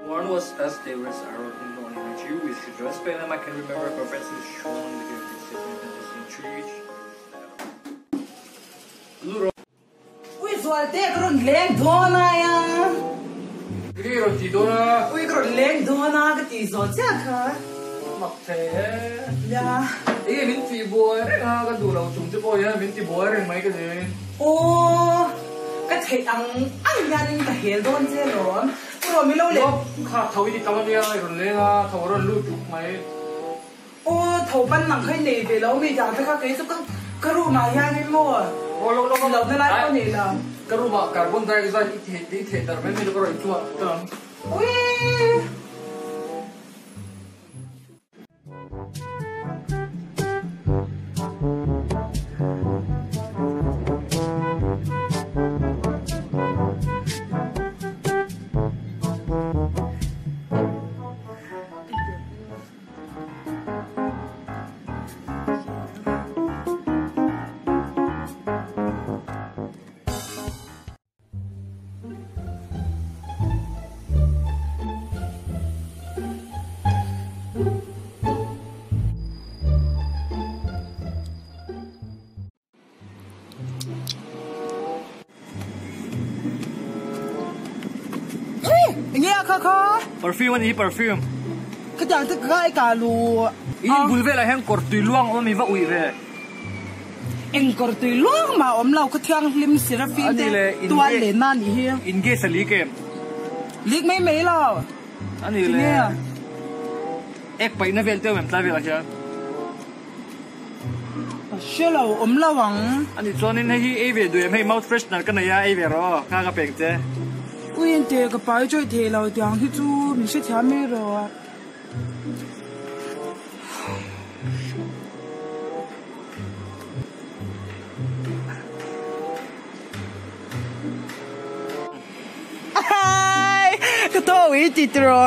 One was as they was I can remember Ui Zualte ka rawn leng dawn a ia. Enge i rawn tih dawn a? Ui ka rawn leng dawn a ka tih zawh chiah kha. Mak thei e. Nia. Enge min tih buai reng a ka duh lo chung che pawh hian min ti buai reng mai ka ni. Aw ka theih ang ang hianin ka hel dawn che alawm. Ka rawn mi lo leh. Kha tho i ti tam ania i rawn leng a tho a rawn lut tuk mai. Aw tho pan nang kha i nei ve lo mi dang te kha kei chu ka ka room ah hianin maw Aw lo lo lo na lai pawh nei lo. Ka room ah carbon dioxide i theh i theh darh mai mai lo ka rawn chhuah ta ang. Uii. Enge a kha kha? Perfume a ni hi perfume. Khatiang te kha i kah lu. I in bul velah hian kawr tui luang awm i va uih ve. Eng kawr tui luang mah awm lo khaw thianghlim Seraphim te tual lenna a nih hi. In gas a leak em? Leak mai mai lo. A ni le. Ek paihna vel te awm em tlai velah hian? A hre lo awm lo ang. A nih chuanin hei hi ei ve duh em hei mouth freshener ka nei a ei ve rawh aw kha ka peng che. Ui ente ka pai chawih thei lo tiang hi chu min hrethiam mai rawh. Hai! Ka thaw ui ti tiraw?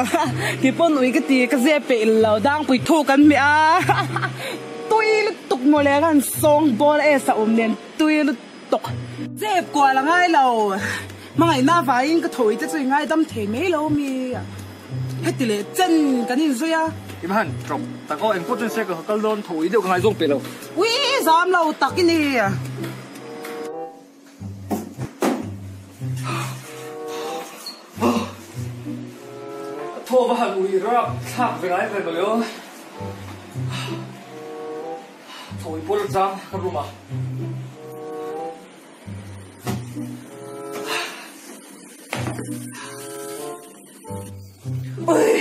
Kei pawn ui ka ti, ka zep peih lo, dangpui thu kan hmeh a, tui lutuk mawle khan sawng bawr e sa awm nen tui lutuk. Zep kual a ngai lo, hmangaihna avangin ka thaw ui te chu i ngaidam thei mai lo mi? Heti leh chen kan inzui a. I va han ṭawp tak aw, engpawh chuan se ka kal dawn, thaw ui deuh ka ngaizawng peih lo. Ui zam lo tak i ni. Thaw va han ui rap thlak ve ngai ve mawle aw. Thaw i pawl chang ka room ah. Ui,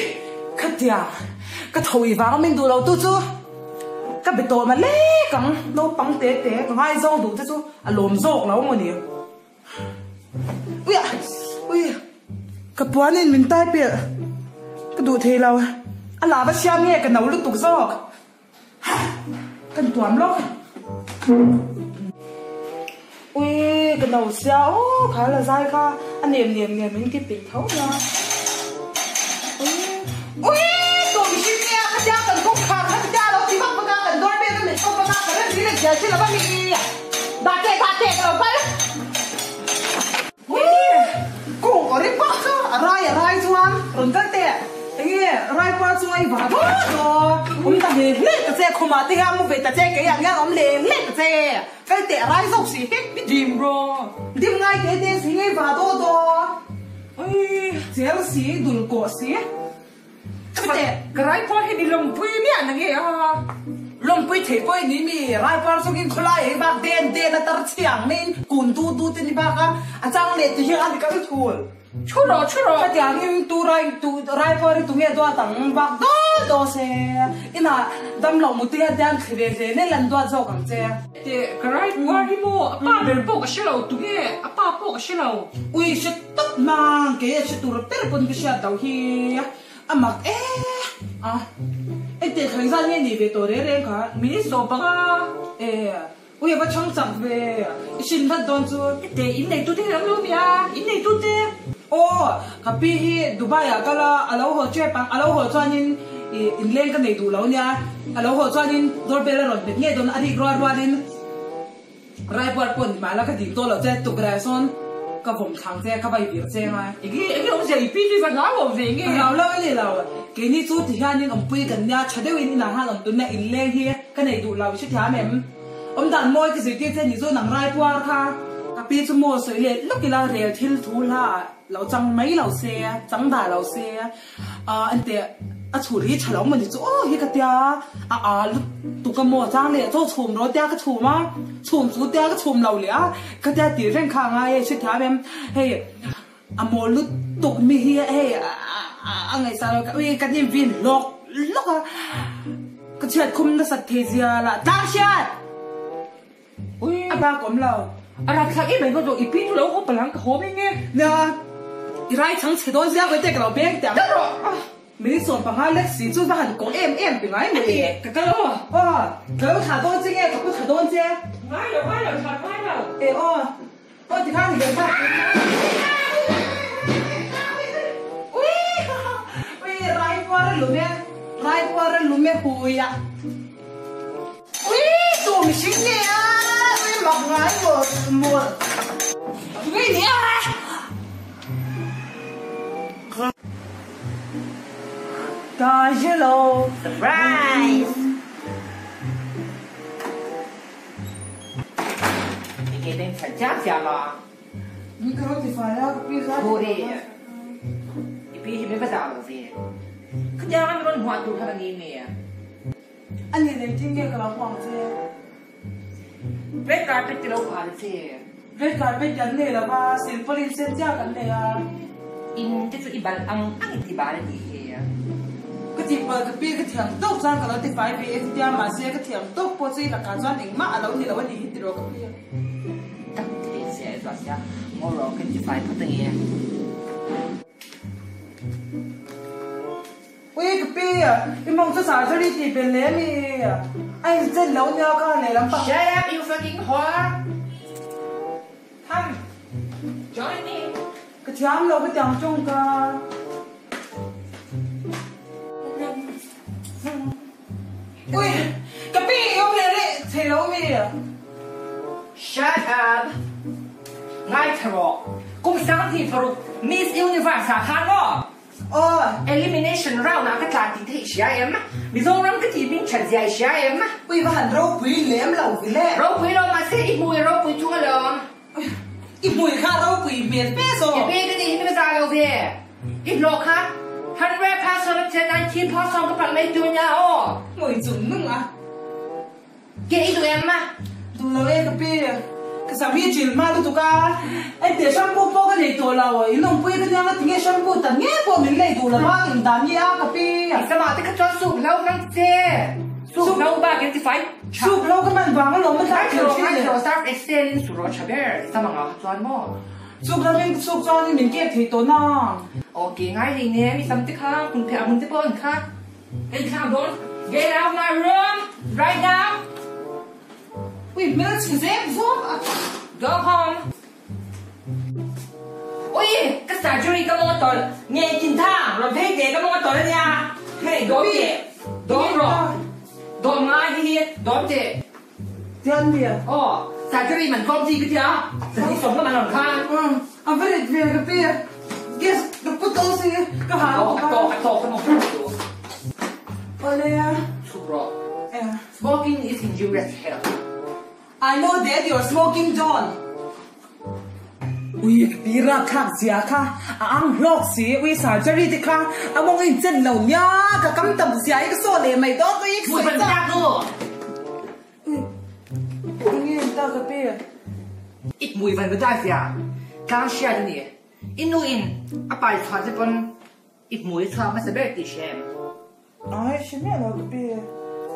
khatia ka tho i vang a min duh lo tu chu ka be tawh ma lek ang, naupang te te ka ngaizawng duh te chu a lawm zawk lo maw ni. Ui a, ui, ka puanin min tai pelh, ka duh thei lo, a la va siam nge ka no lutuk zawk. Kan tuam lawk. Ui ka no sia aw kha la zai kha a nem nem nem in ki pin tho nia. Ui ui tu mihring nge a khatia kan kawngkhar kha tia lo ti vak vak a kan doorbell ka mit vak vak a ka rem ri leh zial si lo va mi dah teh dah teh ka lo kal. Ui! Kung aw ri pah kha a rai a rai chuan rawn kal teh. Enge rai par chu ai va daw daw. Awm ta hle hle ta che khumah te hian mu ve ta che kei ang hian awm hle hle ta che. Kal teh a rai zawk si hi. I dim rawh. Dim ngai te te si ngei va daw daw. Ui! Cher si dul kawh si. Chuteh, ka Raipar hi ni lawmpui miah na nge a? Lawmpui thei pawh i ni mi, Raipar chungin khawlai ei bak den den a tar chhiang maiin kun du du te ni bak a, a chang leh ti hi a ni kal thul. Thu rawh, thu rawh. Khatiangin tu rai tu Raipar hi tunge duat ang bak daw daw se, inah damlo muti hian te an thli ve hle nen an duat zawk ang che. Teh, ka Raipar hi maw a pa ber pawh ka hre lo, tunge a pa pawh ka hre lo. Ui hre tawp mang kei a hre tur ber pawn ka hriat loh hi a mak e a engteh thleng zat nge ni ve tawh reng reng kha. Min zawh bang a. E ui a va chhang chak ve i hrin vat dawn chu. Teh in nei tute hi an lo nia in nei tute. Aw ka pi hi Dubai ah kal a a lo haw tep ang a lo haw chuanin i inleng ka nei duh lo nia a lo haw chuanin doorbell a rawn hmet ngei dawn a rik rual rualin. Raipuar pawh ni mahla ka dim tawh loh che tukverh ah sawn Ka vawm thlang che, ka vai vir che ngai. Enge enge awmzia i pi chu i va hlau awm ve enge? Ka hlau lo e ni lo. Keini chu ti hianin awmpui kan nia, tha deuhin inah han awm tun nia inleng hi ka nei duh lo i hrethiam em? Awmdan mawi ka zirtir che ni chu nang rai puar kha. Ka pi chu maw sawi leh lawk ila rel thil thu hla ah lo chang mai lo se, chang dah lo se. Ahh enteh a chhul hi tha lo maw ni chu aw hi ka tia a a lutuk a maw chang leh chaw chhum rawh tia ka chhum a chhum chu tia ka chhum lo leh a ka tia tih reng kha a ngai e hrethiam em hei a maw lutuk mi hi hei a ngaihsah lo ui kan invin hlawk hlawk a ka chhiat khum nasat thei zia lah tlang hriat Ui. A bak awm lo. A rat thlak em mai ka zawh i pi chu lo haw palang ka haw mai nge. Nia, i rai chhang chhe dawn zia vawi te ka lo beng teh ang. Kal rawh. Minute 15 lek si chu va han kawh em em ti ngai maw le. Ka kal aw. Aw, ka lo thlah dawn che nge ka pu thla dawn che. Ngai lo, ngai lo, thlah ngai lo. E aw, aw ti khan hian kha. Ui, ui rai puar a lum e, rai puar a lum e hui a. Ui tu mihring nge a ui mak ngai mawlh mawlh. Ui ni a. Dajelo. Surprise. Enge beng chhan chiam chiam a. Ni ka lo ti fai a ka pi zai. Puri. I pi hi min va zah lo ve. Khatiang a mi rawn hmuah tur kha ka ni mi. A nih leh engtin nge ka lo hmuh ang che? Red carpet te lo phal che. Red carpet kan nei lo va, silpaulin sen chiah kan nei a. In te chu i bal ang ang i ti bal a nih hi. Ka tihpalh ka pi ka thiam tawk chuan ka lo ti fai ve e chutia mahse ka thiam tawk pawh chu i lakah chuan engmah a lo ni lo a nih hi tiraw ka pi. Tak thei sia i zuah sia ngaw rawh kan ti fai phawt ange. Ui ka pi, i mawng chu surgery tih belh leh ami a in chen lo nia kha lehlam pang. Shut up you fucking whore! Come, join me. Ka thiam lo ka tiang tawng ka. Ui ka pi i awm leh leh thei lo mi. Shut up! Ngaithla rawh, kum 2006 Miss Universe ah khan maw? Aw. Elimination round ah ka tla tih te i hria em? Mizoram ka tih hming that zia i hria em? Ui va han ropui lem lo vi le. Ropui lo mahse i hmui ropui chung alawm. I hmui kha ropui hmel fe zawk. I pe ka nih hi mi ka zah lo ve. I hlawh kha 100% a che 19% ka palh mai tur nia aw. Hmui chung nung a. Ke i duh em a? Duh lo e ka pi. Ka sam hi chil hma lutuk a, engte shampoo pawh ka nei tawh lo. In awmpui ka nia nga tinge shampoo tak nge pawh min lei duh lo a, eng dan nge a ka pi. I samah te kha chuan suk hlo hmang che. Suk hlo bak in tifai tha. Suk hlo ka hman vang alawm a tlai thin thin le. Surf excel in su rawh tha ber i sam ang ah kha chuan maw. Suk hlo in suk chuan in min kek thei tawh na. Ok ngai hlei nem i sam te kha kun pheh a hun te pawh an kha. Hei thlang dawn Get out of my room right now. Ui hmel chhe zep zawk a. Go home. Ui ka surgery ka mawng a tawlh nge kin thang rawn phei teh ka mawng a tawlh ania. Hei dawm teh dawm rawh dawm ngai hi hi dawm teh. Tian mi a. Aw surgery man tlawm chi ka tia sahni sawm lam an rawn khan. A va rit ve ka pi gas ka pu to si ka ha lo ka tawk a tawk ka mawng hrang chu. Awle. Chhuk rawh. Smoking is injurious to health. I know that you're smoking John. Ui ka pi rapthlak zia kha a ang hlawk si ui surgery te kha a mawng in chen lo nia ka kam tam zia hi ka saw leh mai dawn ui ka sawi chak. Ui enge in ta ka pi. I hmui van va dai zia tlang hriat a ni. I nu in a pai chhuah che pawn i hmui a chhuak hmasa ber tih hre em? Ai hre miah lo ka pi.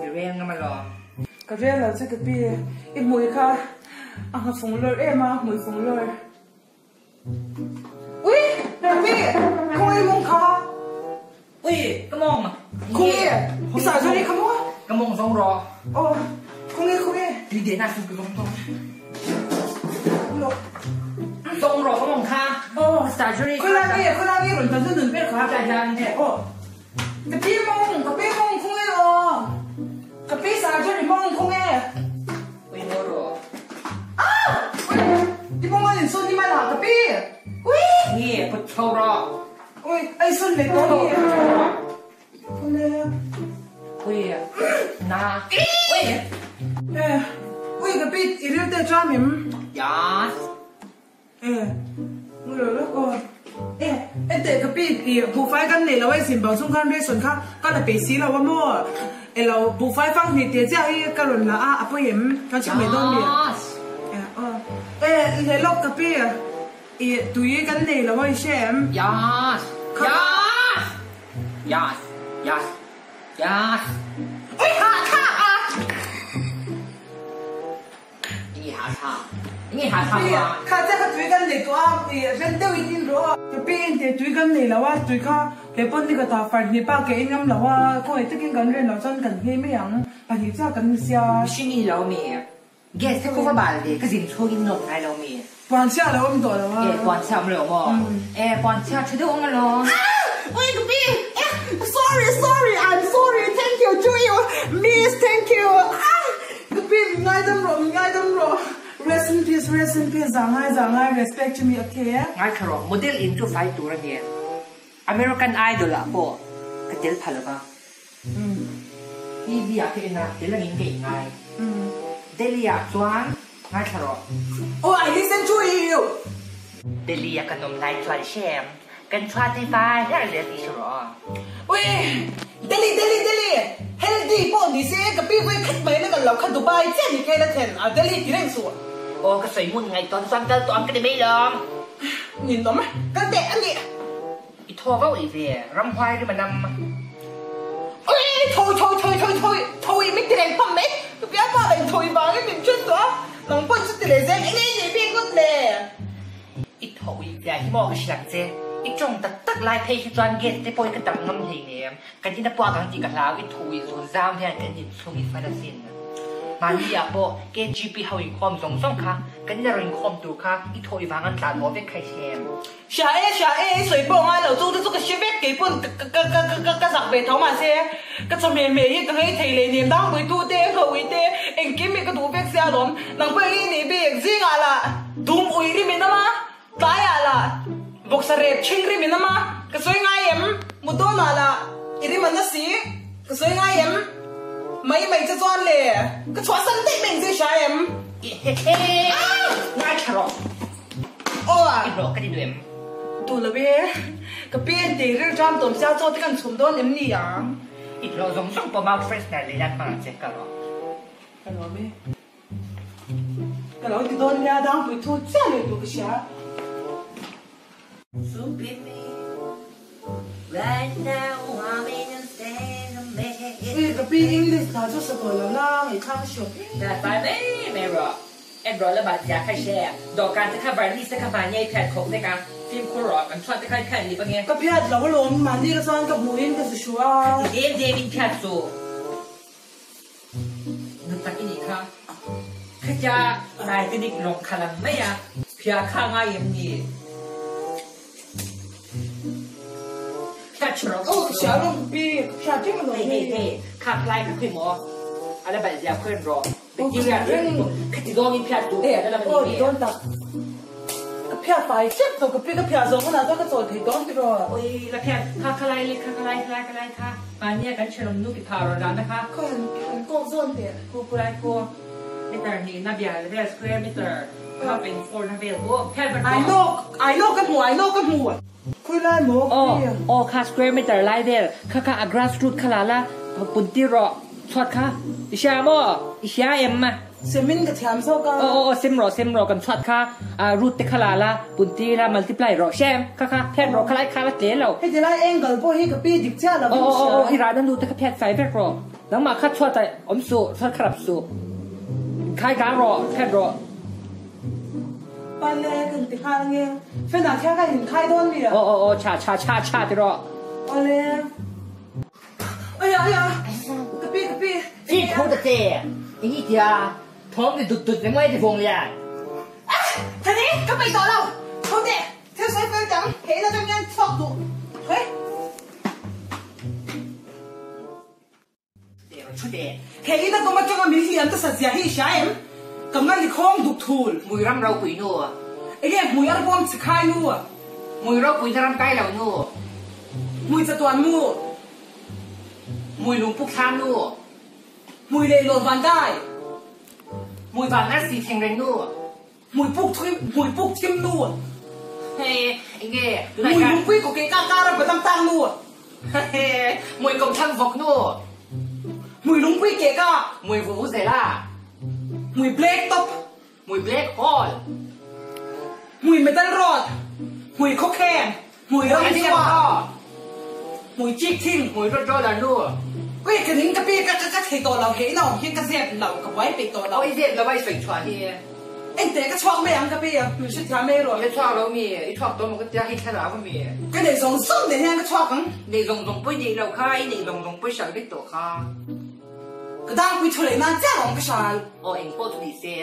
I reng ngam alawm. Ka reng lo che ka pi. I hmui kha a ngha fung lawr em a, hmui fung lawr. Ui! Ka pi! Khawngaih i mawng kha. Ui! Ka mawng. Khawngaih i surgery kha maw? Ka mawng zawng rawh. Aw. Khawngaih khawngaih. Tui deh na sum ka zawng tawh. Zawng rawh ka mawng kha. Aw. Surgery kha. Khawilai nge khawilai nge rawn tan chu nun ber kha. Tlai hian. Aw. Ka pi mawng, ka pi mawng khung e aw. Ka pi surgery mawng khung e. Ui maw rawh. Ah! Ui, ti mawng an insawn ni mai lah ka pi. Nge put chho rawh. Ui, ei sun leh tawh hi. Awle. Ui, na. Ui. Eh, ui ka pi i ril te tram em? Yes. Eh, ngu lo lawk aw. Eh, enteh ka pi i buhfai kan nei lo a i zin bang chung khan ration kha ka la peih si lo a maw? Elo, buhfai fang hnih teh chiah hi ka rawn la a, a pawi em? Kan chhuk mai dawn mi? Yes. Eh, aw. Eh, leh lawk ka pi i tui kan nei lo a i hre em? Yes. Yes. Yes. Yes. Yes. Ui ha tha a! Kha che kha tui kan nei tawh a, i ren deuh in in rawh a. Ka pi in teh tui kan nei lo a, tui kha kei pawn ni ka ta far hnih bak ke in ngam lo a, khawngaih takin kan ren loh chuan kan nghei mai ang, pahnih chiah kan ni sia. Mihring i lo mi, gas te khu va bal ve, ka zin chhung in nawt ngai lo mi. Puan chhia lo awm tawh lo a. E puan chhia awm lo maw? E puan chhia tha deuh ang alawm. Ah! Ui ka pi! Eh! Sorry sorry I'm sorry thank you to you miss thank you ah! Ka pi min ngaidam rawh min ngaidam rawh rest in peace rest in peace zah ngai zah ngai respect to me okay. Ngaithla rawh model in chu fai tur a nia American Idol ah pawh ka tel pha lova TV ah ka en a tel angin ka inngai Delhi ah chuan ngaithla rawh. Oh I listen to you. Delhi a kan awm lai chuan hrem kan chhuah te fai hlar zel tih hre rawh. Ui Delhi Delhi Delhi healthy pawh ni se ka pi vui khat mai na kan lo kha Dubai chiah ni kei la thlen a Delhi ti reng suh. Aw ka sawi hmun ngaih tawn chuan kal tawh ang ka ti mai lawm. Nin awm kal teh a nih. I thaw vauh i ve ramhuai rim a nam. Ui thawi thawi thawi thawi thawi thawi min ti reng pham mai ka bialpa lah in thawi vangin min then tawh a nang pawn chu ti leh zel eng nge i nih bik ngawt le. I thawi zia hi maw ka hriat che i tawng tak tak lai phei hi chuan gas te pawh hi ka tam ngam hleinem kan in a puak ang tih ka hlau i thawi zun zam hian kan inchhung i fan asin. Mahni ah pawh KGP ho inkhawm zawng zawng kha kan in a rawn inkhawm tur kha i thawi vang an tlan haw vek kha i hrem. Hria e, hria e, i sawi pawh ngai lo, chungte chu ka hre vek, kei pawn ka ka ka ka ka zak ve tho mahse ka chawhmeh hmeh hi ka ngei thei leh nem dangpui tu te, hlauh te, engkim hi ka duh vek sia alawm, nang pawh eng i nih bik, zingah lah dum ui rim in awm a, tlaiah lah bawksa rep chhing rim in awm a, ka sawi ngai em, mut dawnah lah i rim a na si, ka sawi ngai em, mai mai che chuan le ka chhuahsan daih mai ang che i hria em. Hehe, ngaithla rawh. Aw a. I hlawh ka ti duh em? Duh lo e. Ka pi en tei ril ṭam tawm sia chaw te kan chhum dawn em ni ang? I hlawh zawng zawng pawh mouth freshener lei nan hmang ang che ka rawh. Ka lawm e. Ka lo ti dawn nia dangpui thu chiah leh duh ka hria. So be me right now I'm in a state of maze. Ui ka pi English hla chu sa tawh lo la ngaihthlak a hriat em. That fai mai mai rawh. En rawh la bat zia kha hre. Dawhkan te kha varnish te kha mahni a i phiat khawp vek a, fimkhur rawh, kan chhuat te kha i phiat lip ange. Ka phiat lo alawm, mahni ka chuan ka hmuhin ka zu hru a. Khati dem dem in phiat suh. Nu tak i nih kha. Khatia Titanic lawng kha lang mai a, phiah kha a ngai em ni? Phiat rawh. Aw ka hria alawm ka pi, ka phiat reng alawm hei. Hei hei, kha khalai kha khawi maw? A la balh zia khawi an rawh. Bacteria reng khati zawngin phiat duh phiat a la Aw ti dawn tak. Ka phiat fai hrep tawh ka pi ka phiah zawng hunah chuan ka chawl thei dawn tiraw. Oi la phiat kha khalai le kha khalai khalai khalai kha mahnia kan thenawm nu ki phah rawh dahna kha. Khawi han han kawk zawn teh. Khu khulai khu meter hnihna bial vel square meter kha pen four na vel khu phiat vat rawh. I know I know ka hmu I know ka hmu. Khawi lai maw ka Aw pi. aw kha square meter lai vel kha kha a grass root kha la la pun tir rawh chhuat kha i hria maw i hria em a. Sem in ka thiam zawk a. Aw aw aw sem rawh sem rawh kan chhuat kha a root te kha la la pun tir la multiply rawh hria em kha kha phiat rawh kha lai kha la tle lo. Heti lai angle pawh hi ka pi dik chiah lo in ka hria. Aw aw aw i rahna nu te kha phiat fai vek rawh nangmah kha chhuat ah awm suh chhuat kha rap suh khai kang rawh phiat rawh. Pale kan ti nghal ange. Fan ah khian ka in khai dawn mi a. Aw aw aw cha cha cha cha ti rawh. Awle. Aya aya ka pi ka pi. Chi tho ta che eng i tia thawm ti dut dut reng mai ti vawng lian. Ah! Thani ka peih tawh lo. Tho teh thil sawi fel tang he in atang hian chhuak duh. He. He in a kawm atanga min hliam ta sat zia hi i hria em? Ka ngal i khawng duk thul. Hmui ram ropui nu. Enge hmui arbawm chi khai nu. Mui ropui na ram kai lo nu. Mui chatuan mu. Mui lungpuk thlam nu. Mui leilawn van dai. Mui van arsi thleng reng nu. Mui puk thui mui puk thim nu. Hei enge tunah Mui hian. lungpui kokeh ka kar a badam tang nu. Mui komthlang vawk nu. Mui lungpui keh ka. Mui vuvuzela. Mui black top. Mui black hole. Mui metal rod. Mui khawkheng. Mui ram chhuak. Mui chik thing. Mui road roller nu. Ui ka ning ka pi ka ka thei tawh lo he ina awm hian ka zep lo ka buai peih tawh lo. Aw i zep lo a i sawi chhuah hi. Engte ka chhuak mai ang ka pi min hrethiam mai rawh. I la chhuak lo mi i chhuak tawh maw ka tia hei thlarau a mi. Ka nei zawng zawng nen hian ka chhuak ang. Nei zawng zawng pawh i neih loh kha i neih zawng zawng pawh i hral vek tawh kha. Ka dangpui thu leh nan chiah awm ka hral. Aw eng pawh chu ni se.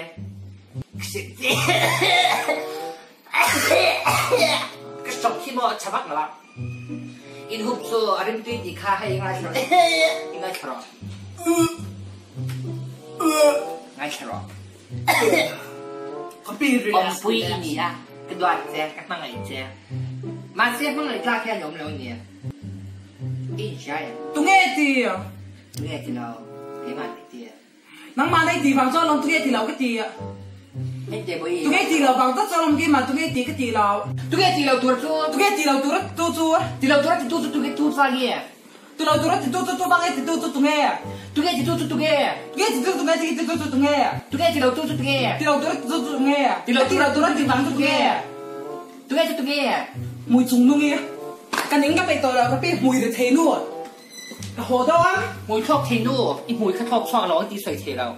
Ka hrawk hi maw a tha vak lo a. In hup chu a rimtui tih kha hei i ngaithla rawh. I ngaithla rawh. Ngaithla rawh. Ka pi relax. Awmpui i ni a, ka duat che, ka hmangaih che. Mahse hmangaih tlak hian i awm lo a nia. I inhria em? Tunge ti? Tunge ti lo, keimah ni ti. Nangmah nei ti vang chuan lawm tunge ti lo ka ti. Hei te pawh i. Tunge ti lo vang tak chuan lawm keimah tunge ti ka ti lo. Tunge ti lo tur chu. Tunge ti lo tur tu chu. Ti lo tur a ti tu chu tunge tu chuan nge. Ti lo tur a ti tu chu tu vang nge ti tu chu tunge. Tunge ti tu chu tunge. Tunge ti tu tunge ti tu chu tunge. Tunge ti lo tu chu tunge. Ti lo tur a ti tu chu tunge. Ti lo tur a ti tu vang chu tunge. Tunge chu tunge. Mui chung nung i ka ning ka peih tawh lo ka pi hmui ri thei nu. Ka haw deuh a. Hmui thlawk thei nu, i hmui kha thlawk chhuak lo ang tih sawi thei lo.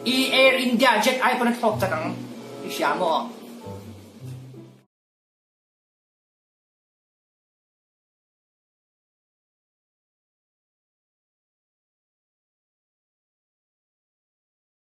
I Air India jet ai pawn a thlawk chak ang, i hria maw?